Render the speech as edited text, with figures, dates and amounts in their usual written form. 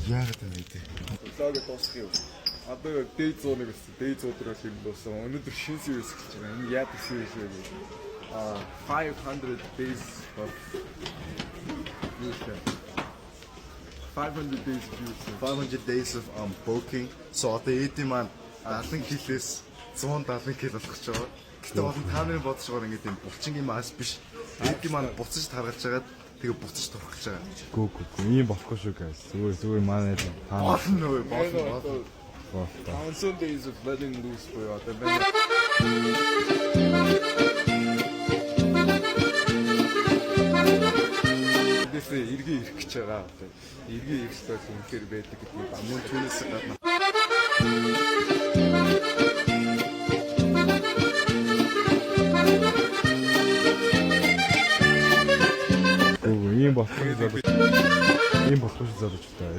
Яагаад юм бэ те? Vlog дуусгах юм. Одоо day 101 гэсэн. Day 100 дээр бол юм дууссан. Өнөөдөр шинэ series эхэлж байгаа. Энэ яадаг series вэ гэвэл 500 days of юу вэ? 500 days of юу вэ? 500 days of bulking. So одоо эди маань 70 килээс 170 кил болох гэж байгаа. Гэтэ бол та нарын бодож байгаа ингээд юм булчингийн мас биш. Эди маань буцаж таргалж хагаад тэгээ буцаж турах гэж байгаа. Гүү гүү гүү. Ийм болохгүй шүү guys. Зүгээр зүгээр манай л та Болно үү? Болно болно. болтой. 1000 days of letting loose буюу одоо байна. Тэндээсээ эргээ ирэх гэж байгаа. Одоо эргээ ирэх бол үнэхээр байдаг гэдгийг ба. Мөн түүнээс гадна Гүү гүү ийм болохгүй залуу. Ийм болохгүй шүү залуучуудаа.